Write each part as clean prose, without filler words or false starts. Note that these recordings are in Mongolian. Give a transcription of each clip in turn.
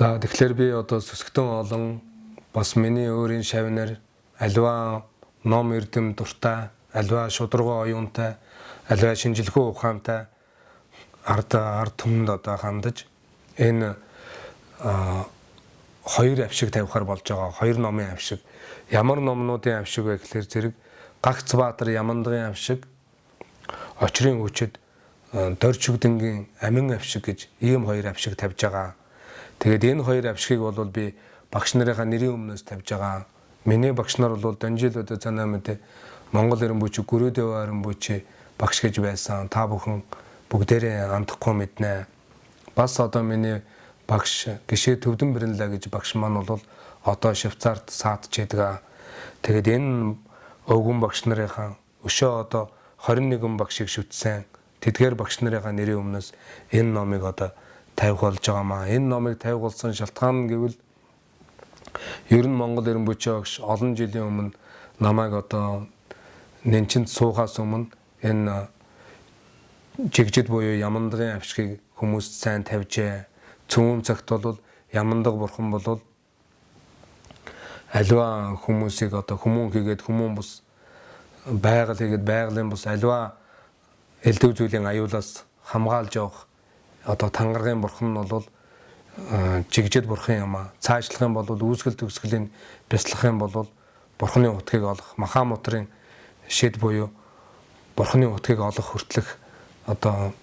За, тэгэхээр би одоо сүсгтэн олон бас миний өөрийн шавнар аливаа ном эрдэм дуртай, аливаа шударга оюунтай, аливаа шинжилхүү ухаантай ард түмэнд одоо хандаж энэ хоёр авшиг тавихаар болж байгаа. Хоёр номын авшиг. Ямар номнуудын авшиг вэ гэхээр зэрэг Гагц Баатар Ямандгын авшиг, Очрын хүчит Дорж Шүгдэнгийн амин авшиг гэж ийм хоёр авшиг тавьж байгаа. Тэгээд энэ хоёр авшигыг бол би багш нарынхаа нэрийн өмнөөс тавьж байгаа. Миний багш нар бол Данжил өдөө цанаа мэдээ Монгол Эренбүчи Гүрүдэв Эренбүчи багш гэж байсан. Та бүхэн бүгдээрээ андахгүй мэднэ. Бас одоо миний багш Гишээ Төвдөн Бэрэнлээ гэж багш маань бол одоо Швейцарт саадчээдэг. Тэгээд энэ өвгөн багш нарынхаа өшөө одоо 21 багшийг шүтсэн. Тэдгээр багш нарынхаа нэрийн өмнөөс энэ номыг одоо тавих болж байгаа маа. Энэ номыг тавих болсон шалтгаан гэвэл ер нь Монгол Эренбүчи багш олон жилийн өмнө намайг одоо нэнчэнд суухаас өмнө энэ жигжид буюу Ямандгын авшгийг хүмүүст сайн тавьжээ. Цөөн цагт бол Ямандаг бурхан бол аливаа хүмүүсийг одоо хүмүүн хийгээд хүмүүн бус, байгаль хийгээд байгалийн бус, аливаа элдв зүйлийн аюулаас хамгаалж явах одоо тангаргийн бурхан нь бол жигжид бурхан юм аа. Цаашлах юм бол үүсгэл төгсгөлийн бяцлах юм бол бурханы утгыг олох Махамутрын шид буюу бурханы утгыг олох хүртэлх одоо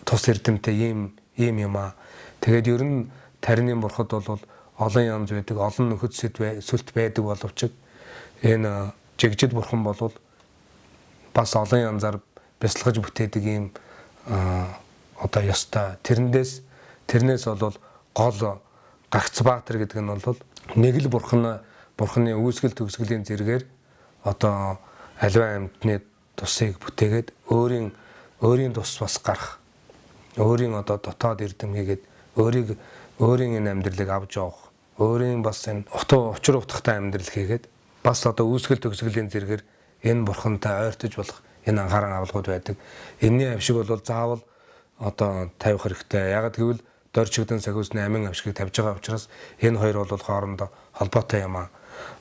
тус эрдэмтэй ийм юм аа. Тэгээд ер нь тарины бурхад бол олон янз байдаг, олон нөхөд сүлт байдаг боловч энэ жигжид бурхан бол бас олон янзаар бясалгаж бүтээдэг ийм одоо ёстой. Тэрнээс бол гол Гагц Баатар гэдэг нь бол нэг л бурханы үүсгэл төгсгөлийн зэрэгээр одоо аливаа амьтны тусыг бүтээгээд өөрийн тус бас гарах, өөрийн одоо дотоод эрдэм хийгээд өөрийн энэ амьдралыг авч явах, өөрийн бас энэ учир утгатай амьдрал хийгээд бас одоо үүсгэл төгсгөлийн зэрэгээр энэ бурхантай ойртож болох энэ анхааран авалгууд байдаг. Энийний авшиг бол заавал одоо тавих хэрэгтэй. Яагаад гэвэл Дорж Шүгдэн сахиусны амин авшгийг тавьж байгаа учраас энэ хоёр бол хоорондоо холбоотой юм аа.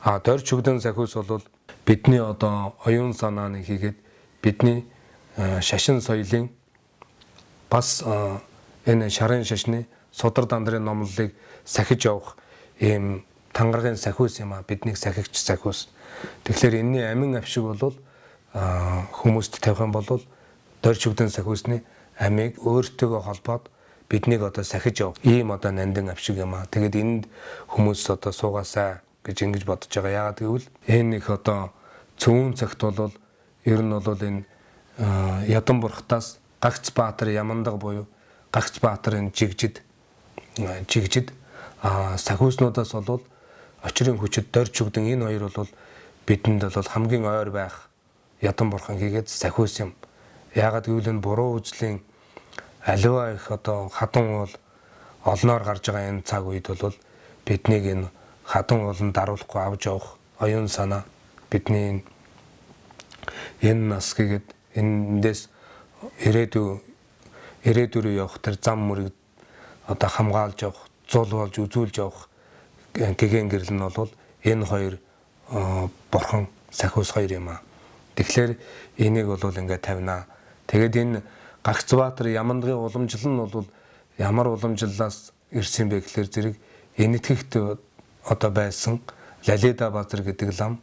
А Дорж Шүгдэн сахиус бол бидний одоо оюун санааны хийгээд бидний шашин соёлын бас энэ шарын шашны судар дандрын номлолыг сахиж явах ийм тангаргийн сахиус юм а, биднийг сахигч сахиус. Тэгэхээр энэний амин авшиг бол хүмүүст тавих юм бол Дорж Шүгдэн сахиусны амийг өөртөөгөө холбоод биднийг одоо сахиж явах ийм одоо нандин авшиг юм а. Тэгээд энд хүмүүс одоо суугаасаа гэж ингэж бодож байгаа. Яагаад гэвэл энэ их одоо цөөн цагт бол ер нь бол энэ Ядан бурхтаас Гагц Баатар Ямандаг буюу Гагц Баатар энэ жигжид сахиуснуудаас бол Очрын хүчит Дорж Шүгдэн энэ хоёр бол бидэнд бол хамгийн ойр байх Ядан бурхан хийгээд сахиус юм. Яагаад гэвэл энэ буруу үзлийн аливаа их одоо хадан уул олноор гарч байгаа энэ цаг үед бол биднийг энэ хадан ууланд даруулахгүй авч явах оюун санаа бидний энэ нас хийгээд эндээс ирээдүй рүү явах тэр зам мөрийг одоо хамгаалж явах, зул болж үзүүлж явах гэгээн гэрэл нь бол энэ хоёр бурхан сахиус хоёр юм аа. Тэгэхээр энийг бол ингээд тавина. Тэгээд энэ Гагц Баатар Ямандгын уламжлал нь бол ямар уламжлалаас ирсэн бэ гэхээр зэрэг Энэтхэгт одоо байсан Лалида Баатар гэдэг лам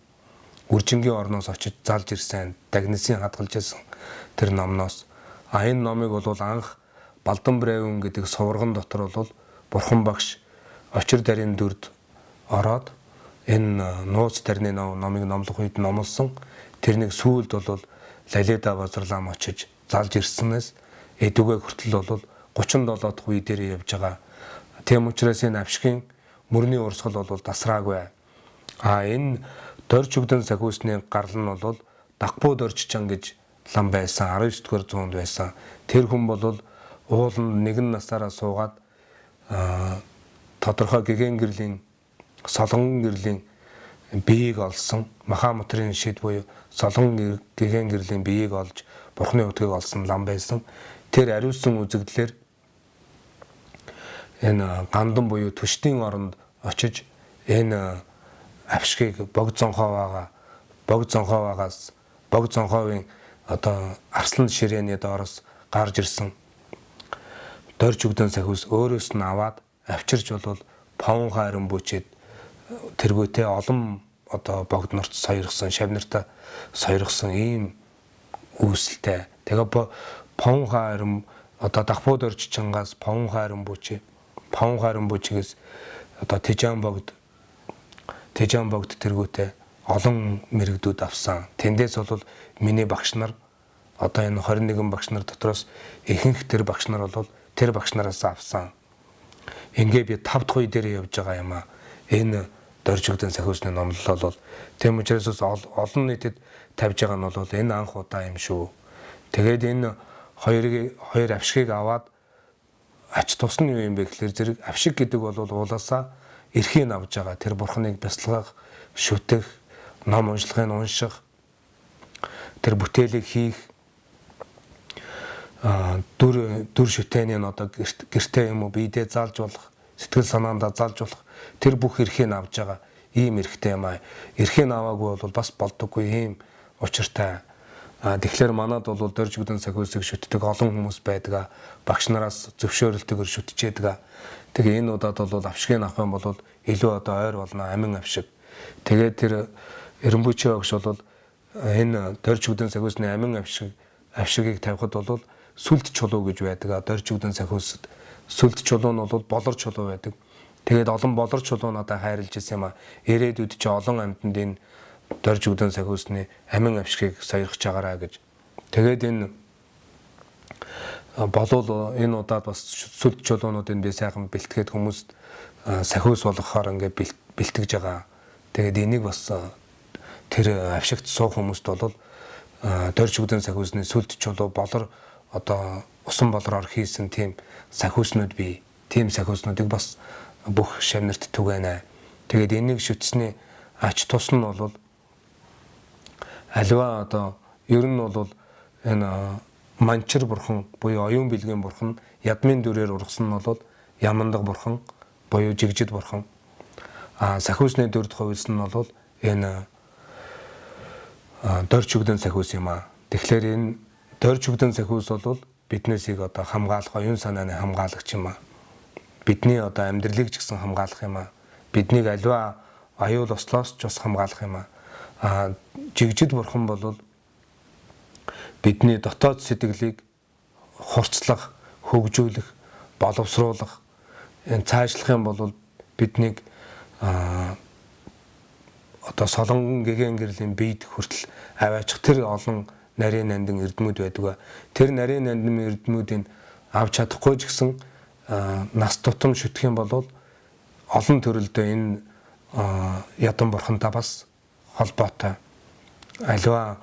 Үржингийн орноос очиж залж ирсэн, Дагнисын хадгалж ирсэн тэр номноос. А энэ номыг бол анх Балдан Брэвэн гэдэг суварган дотор бол бурхан багш Очир дарийн дүрд ороод энэ нууц тарны номыг номлох үед номлосон. Тэрнийг сүүлд бол Лалида Базарлам очиж залж ирснээс эдүгэ хүртэл бол 37 дахь үе дээр явж байгаа. Тийм учраас энэ авшигын мөрний урсгал бол дасраагүй. А энэ Дорж Шүгдэн сахиусны гарал нь бол Дагбуу Доржчан гэж лам байсан, 19 дугаар зуунд байсан. Тэр хүн бол ууланд нэгэн насаараа суугаад тодорхой гэгээн гэрлийн солонгон гэрлийн биеийг олсон, Махамутрын шид буюу солонгон гэгээн гэрлийн биеийг олж бурхны утгыг олсон лам байсан. Тэр ариусан үзэгдлэр энэ Гандан буюу Түштийн оронд очиж энэ авшгийг Богд Зонхоогоо Богд Зонхоогоос Богд Зонхоовын одоо арслан ширээний доороос гарч ирсэн дорж өгдөн сахиус өөрөөс нь аваад авчирч болвол Повон хайран бүчээд тэргүүтээ олон одоо богд нарт сойрхсон, шав нартай сойрхсон ийм үүсэлтэй. Тэгээ Повон хайран одоо Дахбууд орчингаас Повон хайран бүчээ, Повон хайран бүчгээс одоо Тижан богд тэргүүтээ олон мэрэгдүүд авсан. Тэндээс бол миний багш нар одоо энэ 21 багш нар дотроос ихэнх тэр багш нар бол тэр багш нараас авсан. Ингээ би 5 дахь үе дээр явж байгаа юм аа. Энэ Дорж өгдөн сахиусны номлол бол тийм учраас олон нийтэд тавьж байгаа нь бол энэ анх удаа юм шүү. Тэгээд энэ хоёр авшигыг аваад ач тус нь юу юм бэ гэхлээр зэрэг авшиг гэдэг бол уулаасаа эрхийг авж байгаа. Тэр бурхныг бясалгах, шүтэх, ном уншлагыг унших, тэр бүтээлийг хийх, дүр шүтээний нь одоо гэртээ юм уу биедээ залж болох, сэтгэл санаандаа залж болох тэр бүх эрхийг авж байгаа ийм эрхтэй юм аа. Эрхийг аваагүй бол бас болдоггүй ийм учиртай. Тэгэхээр манад бол Дорж өгдөн сахиусыг шүтдэг олон хүмүүс байдаг. Багш нараас зөвшөөрөлтөөр шүтжээдэг. Тэгээ энэ удаад бол авшгийг авах юм бол илүү одоо ойр болно, амин авшиг. Тэгээд тэр Эренбүчи багш бол энэ Дорж өгдөн сахиусны амин авшигийг тавихад бол сүлд чулуу гэж байдаг. Дорж өгдөн сахиусад сүлд чулуу нь бол болор чулуу байдаг. Тэгээд олон болор чулуу надад хайрлаж ирсэн юм а. Ирээдүйд чи олон амьтанд энэ Дорж өгдөн сахиусны амин авшигыг сойрхож байгаараа гэж. Тэгээд энэ болвол энэ удаад бас сүлд чулуунуудыг би сайхан бэлтгээд хүмүүст сахиус болгохоор ингээ бэлтгэж байгаа. Тэгээд энийг бас тэр авшигт суух хүмүүст бол Дорж өгдөн сахиусны сүлд чулуу болор одоо усан болроор хийсэн тийм сахиуснууд бий. Тийм сахиуснуудыг бас бүх шавнарт түгээнэ. Тэгээд энийг шүтсэний ач тус нь бол аливаа одоо ер нь бол энэ манчир бурхан буюу оюун бэлгийн бурхан ядмын дүрээр ургасан нь бол ямандаг бурхан буюу жигжид бурхан. А сахиусны дүрд хувилсан нь бол энэ Дорж өгдөн сахиус юм аа. Тэгэхээр энэ Дорж өгдөн сахиус бол биднээсийг одоо хамгаалах, оюун санааны хамгаалагч юм аа. Бидний одоо амьдралыг ч гэсэн хамгаалах юм аа. Биднийг аливаа аюул ослоос ч бас хамгаалах юм аа. А жигжид бурхан бол бидний дотоод сэтгэлийг хурцлах, хөгжүүлэх, боловсруулах, энэ цаашлах юм бол биднийг одоо солонгон гэгээн гэрлийн биед хүртэл аваачих тэр олон нарийн нандин эрдмүүд байдаг. Тэр нарийн нандин эрдмүүдийг авч чадахгүй ч гэсэн нас тутам шүтэх юм бол олон төрөлдөө энэ ядан бурхантай бас холбоотой. Аливаа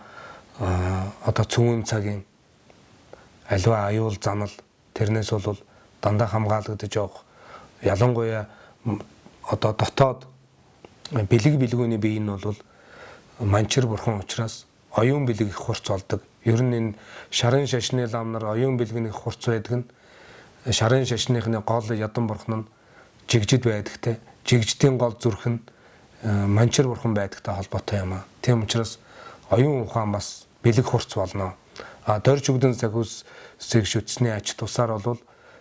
одоо цөвөн цагийн аливаа аюул занал тэрнээс бол дандаа хамгаалагдаж явах. Ялангуяа одоо дотоод бэлэг бэлгүүний бие нь бол манчир бурхан учраас оюун бэлэг их хурц болдог. Ер нь энэ шарын шашны лам нар оюун бэлэг нь их хурц байдаг нь шарын шашныхны гол ядан бурхан нь жигжид байдагтай. Жигждийн гол зүрх нь манчир бурхан байдагтай холбоотой юм аа. Тийм учраас оюун ухаан бас бэлэг хурц болно. А Дорж өгдөн сахиусыг шүтсэний ач тусаар бол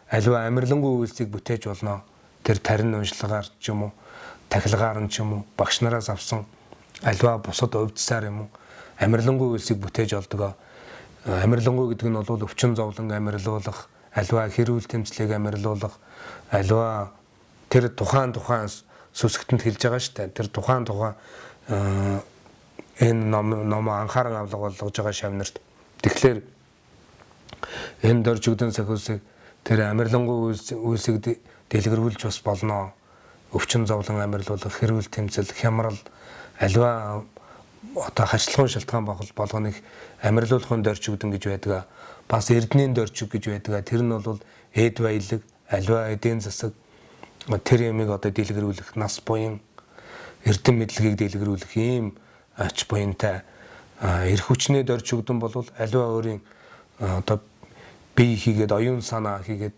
аливаа амарлингуй үйлсийг бүтээж болно. Тэр тарин уншлагаар ч юм уу, тахилгаар нь ч юм уу, багш нараас авсан аливаа бусад увдсаар юм уу амарлингуй үйлсийг бүтээж олдог. Амарлингуй гэдэг нь бол өвчин зовлон амарлиулах, аливаа хэрүүл тэмцлийг амарлиулах, аливаа тэр тухайн сүсгтэнд хэлж байгаа шүү дээ. Тэр тухайн энэ ном анхааран авлага болгож байгаа шавнарт. Тэгэхээр энэ Дорж өгдөн сахиусыг тэр амарлингуй үйлсийг дэлгэрүүлж бас болно. Өвчин зовлон амарлиулах, хэрүүл тэмцэл, хямрал, аливаа одоо хачлахын шалтгаан болгоныг амарлиулахын дорж өгдөн гэж байдаг. Бас эрдэнийн дорж өг гэж байдаг. Тэр нь бол эд баялаг, аливаа эдийн засаг тэр ямыг одоо дэлгэрүүлэх, нас буян эрдэм мэдлэгийг дэлгэрүүлэх ийм ач буянтай. Эрх хүчний дорж өгдөн бол аливаа өөрийн одоо бие хийгээд оюун санаа хийгээд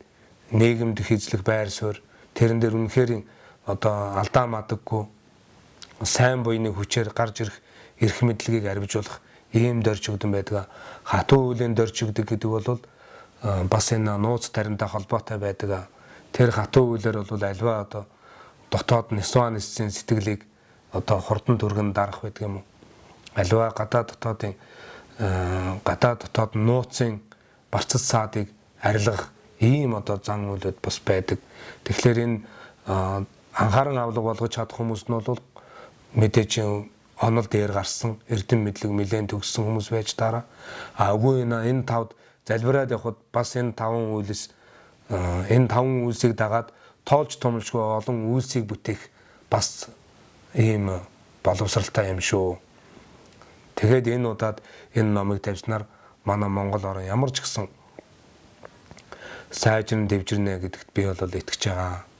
нийгэмд хийзлэх байр суурь Тэрэн дээр үнэхээр одоо алдаа мадаггүй сайн буйны хүчээр гарч ирэх эрх мэдлэгийг арвижуулах ийм дорж өгдөн байдаг. Хатуу үлийн дорж өгдөг гэдэг бол бас энэ нууц таримтай холбоотой байдаг. Тэр хатуу үйлээр бол альва одоо дотоод нисван нисцийн сэтгэлийг одоо хурдан түргэн дарах байдаг юм уу? Альва гадаа дотоодын гадаа дотоод нууцын барцад саадыг арилгах ийм одоо зан үйлүүд бас байдаг. Тэгэхээр энэ анхааран авлага болгож чадах хүмүүс нь бол мэдээж онол дээр гарсан эрдэм мэдлэг нэлээд төгссөн хүмүүс байж таараа. А үгүй энэ тавд залбираад явхад бас энэ таван үйлс, энэ таван үйлсийг дагаад тоолж томлшгүй олон үйлсийг бүтээх бас ийм боловсралтай юм шүү. Тэгээд энэ удаад энэ номыг тавьснаар манай Монгол орн ямар ч гэсэн сайжран дэвжирнэ гэдэгт би бол итгэж байгаа.